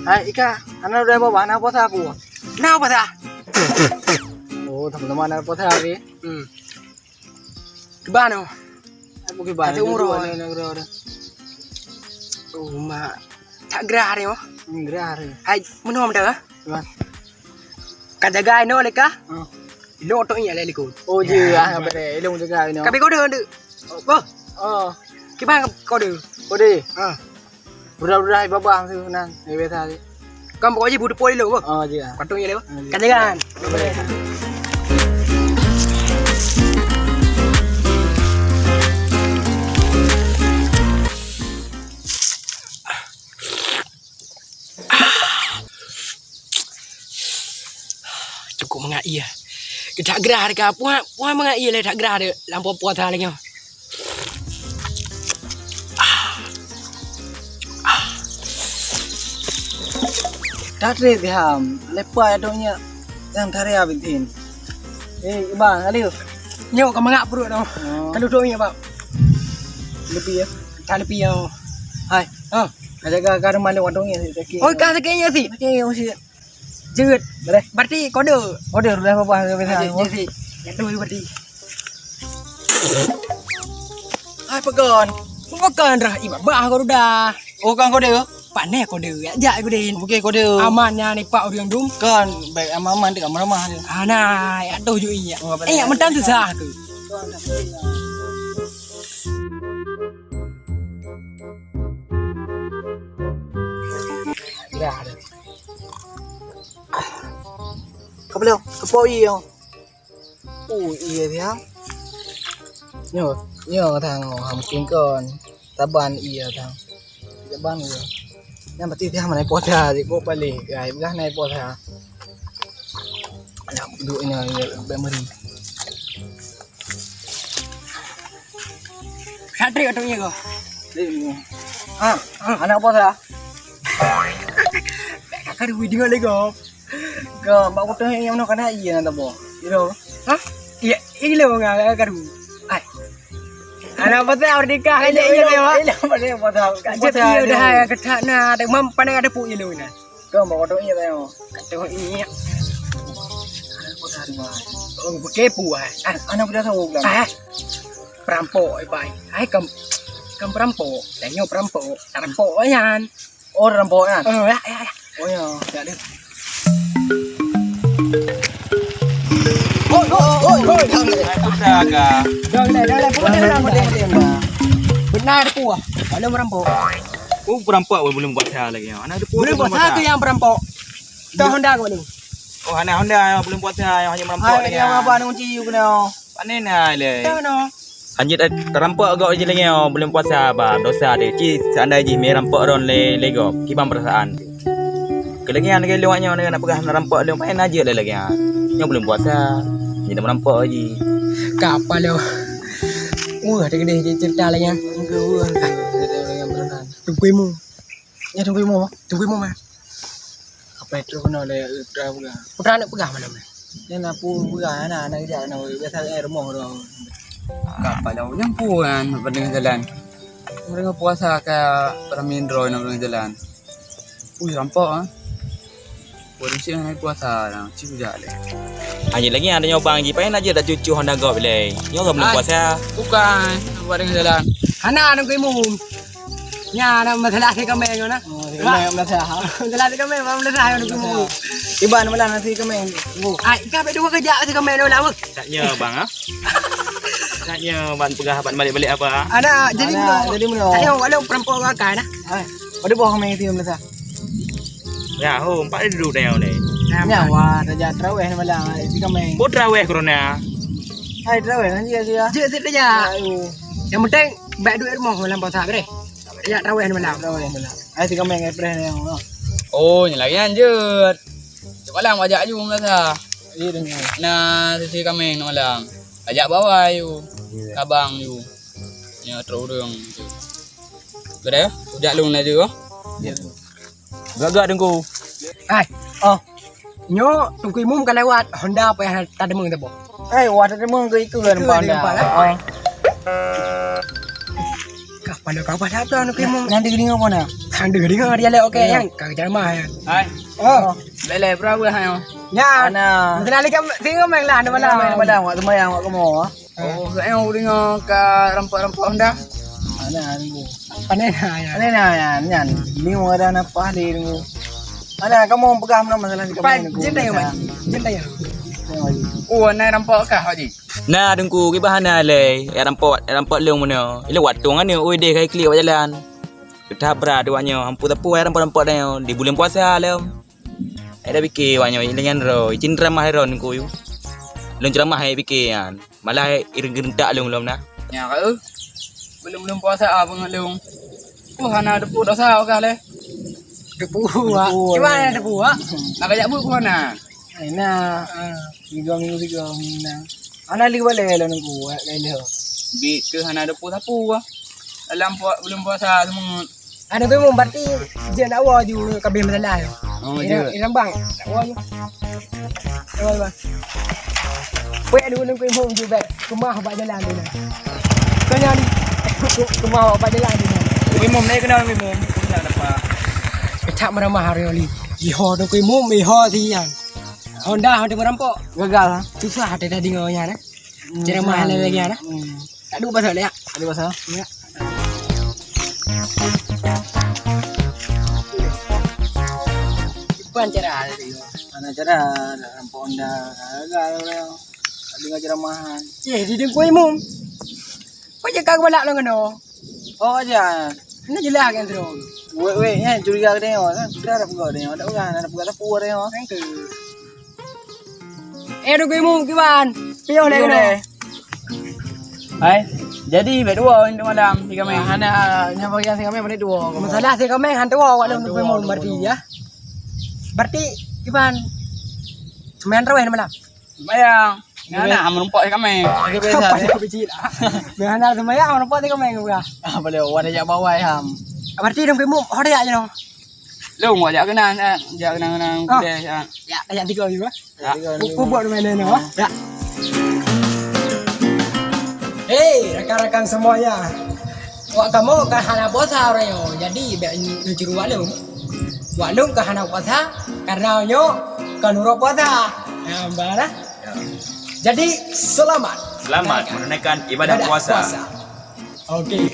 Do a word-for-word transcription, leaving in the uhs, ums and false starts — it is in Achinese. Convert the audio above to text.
Hai, Ika, hana udah bawa, hana puasa aku. Hana puasa? Oh, teman-teman hana puasa hari. Hmm. Kiban oh. Aku kiban. Kata umur awak. Ada, ada, ada. Oh, mak. Tak gerah hari oh. Hmm, gerah hari. Hai, menua dah. Kiban. Ka jaga inoe lé ka? Hmm. Ilong oto nyak lé likot. Oh, jeuet ah, apa deh? Ilong jaga inoe. Ka abéh kode, kode. Boh. Oh. Kiban kode. Kode. Ha. Budak-budak babah tu nan, eh, biasa je. Kan pokok jih butuh poli lo, boh. Oh, jeuet ah. Ka oto nyak lé, boh. Oh, jeuet. Ka jaga. Cukup mangat ie. That gerah ka, puah, puah mangat ie lé that gerah dek lampu puasa lagi. That trép diham, lepas adong nyak nyang tari abis tin. Eh, Iban, aduh. Nyoe ka mangat pruet noh. Oh. Kalau dok nyak, Bab. Lebih ya. Tak lebih ya. Hai. Ha. Ada ka, ka rumah lu adong nyak sakit. Oh, ka sakit nyak sih. Sakit nyak sih. Jeuet. Boleh. Berarti kode. Kode, udah apa-apa, udah biasa. Ah, jeuet, jeuet sih. Ya, tu berarti. Hai, pegon. Pegon dah, iba bah kau dah. Oh, kan kode? Pané kode, ya, jak kode. Oke, kode. Aman nya ni, Pak, urang dum. Kan, baik, aman-aman, dek, aman-aman. Ah, nah, ya, tu ju iya. Oh, apa eh, dia? Mentan susah tu. Dah, dah. Ka beuleung, ka po ie nyoe. Oh, ie siang. Nyoe, nyoe tang, oh, ha, mungkin kon. Saban ie tang. Saban ie. Nyan berarti siang mana puasa, jih kok paléh, guys. Belah nai puasa. Nak duduk nyoe, ie, bèk meuri. Satri atau iya kau? Ah, ah, anak apa dah? Kakak di video lagi kau. Kau bak kutang yang mana kana iya nak tabo? Gitu. Hah? Iya, ini lo nggak karu. Ai. Anak apa dah nikah aja iya dia. Ini apa dia apa dah? Kat jati dah ya ketak na, ada mam pandai ada pun iya lo na. Kau mau kata iya tayong. Kata iya. Oh, bekepu ah. Ah, anak udah tahu kan? Ah, perampok eh pai. Ai kam kam perampok. Tanya perampok. Perampok nyan. Oh, perampok nyan. Oh, ya ya ya. Oh ya, tak ada. Oi, oi, oi, oi. Dah, dah, dah, dah, dah, dah, dah. Benar tu ah. Kalau merampok. Oh, perampok boleh buat saya lagi. Anak ada boleh buat saya tu yang perampok. Kau Honda kau ni. Oh, anak Honda yang belum puasa yang hanya merampok lagi. Hai, yang apa ni kunci you kena? Panen lah le. Tahu no. Anjir, eh, terampok agak je lagi oh, belum puasa bah. Dosa deh. Ci seandai jih merampok ron le lego. Kiban perasaan. Kelengian lagi lewat nyoe nak peugah merampok lewat main aja lagi. Nyoe belum puasa. Jadi merampok lagi. Kapal lo. Wah, ada gede cerita lagi. Tunggu imu. Ya, tunggu imu, tunggu imu mah. Apa itu kena ada putra pegang? Putra nak pegang mana mah? Dia nak pu pegang anak, anak kejap nak biasa eh rumah orang. Kapal lo nyampu kan pada jalan. Mereka puasa ke Permin Roy nak jalan. Ui, rampok ah. Polisi yang naik puasa dah, cik jak leh. Hanya lagi ada nyoe bang ji, pakai aja dah cucu Honda Golf leh. Nyoe belum puasa. Bukan, buat dengan jalan. Hana nak imum. Nya nak masalah si kameng nyoe nah. Oh, si kameng masalah. Masalah si kameng, masalah nak imum. Iban malah nasi kameng. Ai, ka bek dua kejak si kameng dah lama. Taknya bang ah. Taknya bang pegang balik-balik apa? Ada jadi mana? Jadi mana? Taknya walau perampok akan ah. Ada boh kameng si masalah. Ya, ho, empat hari duduk dah ni. Nyawa tajak terawih ni malam, eh, si kameng. Oh, terawih corona. Hai, terawih nanti ya, ya. Jek sit aja. Ayo. Yang penting baik duit rumah malam puasa bere. Ya terawih ni malam. Terawih ni malam. Hai, si kameng express ni yang. Oh, ni lagi lanjut. Cuma lah ajak aju malam. Iya dengan. Nah, si kameng ni malam. Ajak bawa aju. Kabang aju. Ya, terus urang. Sudah ya? Ujak lung laju. Ya. Gagak Teungku. Hai. Oh. Nyoe Teungku Imum ka lewat Honda apa yang tadeungoe teuh boh? Hai, wah tadeungoe ke itu kan Honda. Oh. Kah pada kau pada tu Teungku Imum? Nanti gini apa nak? Hang deuh deungoe dia lé, oke, nyang ka ceramah, ya. Hai. Oh. Lé-lé, berapa hai? Nya. Ana. Mungkin ali kam, sini kameng lah, ada malam. Malam, awak sembahyang, awak kamoe. Oh, saya deungoe ka rampok-rampok Honda. Ana, nunggu. Pandai na, ya. Pandai na, ya, nyan. Ni ada napa di nunggu. Ana, kamoe peugah mana masalah di kamoe nunggu. Jin dah, ya, Mak. Jin dah, ya. Oh, ana rampok kah, Pak Ji? Na, Teungku, kiban hana lé. Ya rampok, ya rampok lôn meunoe. Ilôn watong aneuk, ui, deh, kai klik awak jalan. Teutab brat awak nyoe, ampu teupeu ya rampok-rampok nyoe. Di buleuen puasa lom. Ai dak pike awak nyoe, ilôn nyan ro, icin ceramah ro Teungku yu. Lôn ceramah ai pike nyan. Malah ireung-ireung lom na. Nya ka, eh. Buleuen-buleuen puasa ah, beungoh lôn. Puh, hana teupeu dosa, ogah lé. Teupeu, Wak. Teupeu, Kiban ya. Teupeu, Wak? Nak kajak buet puh hana. Ai na, ah, tiga minggu, tiga minggu na. Ana li balai lôn nunggu, lé lé. Bit ke hana ada puasa pue. Dalam pua-, buleuen puasa seumut. Ada gue mau berarti dia nak wa ju kabeh masalah. Oh, ina, ina bang, nak wa ju. Wa, wa. Pue dulu nunggu imum ju bet. Keumah bak jalan tu na. Kau nyan, keumah bak jalan tu na. Imum naik kenal imum. Kenal apa? Kecak meramah hari oli. Iho tu imum, iho sian. Honda, Honda merampok. Gagal, ha? Susah hati dah dengar nyan, eh. Hmm, ceramah susah. Lagi, lagi, nah. Hmm. Tak ada pasal, ya? Tak ada pasal. Ya. Bukan cara tadi. Mana cara nak rampok Honda? Gagal orang. Tak dengar ceramahan. Eh, di dengkui imum. Kau je kau balak lo kena. Oh, aja. Ini jelas kan tu. Wek, wek, ya, curiga ke dia, kan? Sudah ada pegang dia, ada pegang, ada pegang sapu dia. Kan tu. Eh, dengkui imum, kiban. Piyoh leh kena. Hai, jadi bet dua untuk malam si kami. Ah, hana, nya bagian si kami menit dua. Masalah si kami han dua awak lom dua, berarti dua. Ya. Berarti kiban sembilan ribu malam. Bayang. Nah, nah, menumpuk si kami. Lagi biasa. Apa yang kecil? Nah, nah, sembahyang menumpuk si kami juga. Ah, boleh, awak dah jak bawai ham. Berarti dong pemuk, oh dia aja dong. Long, awak jak kenal, eh. Jak kenal-kenal. Ah. Kuda, ya. Ya, dah jak tiga juga. Ya. Pu-, pu buat main ni, wah. Ya. Hei, rakan-rakan semuanya. Wak kamoe ka hana puasa uroe nyoe. Jadi, bèk nyoe curu wak lôn. Wak lôn ka hana puasa, karena nyoe ka nurot puasa. Ya, bah lah. Ya. Jadi, selamat. Selamat menunaikan ibadah puasa. Okey.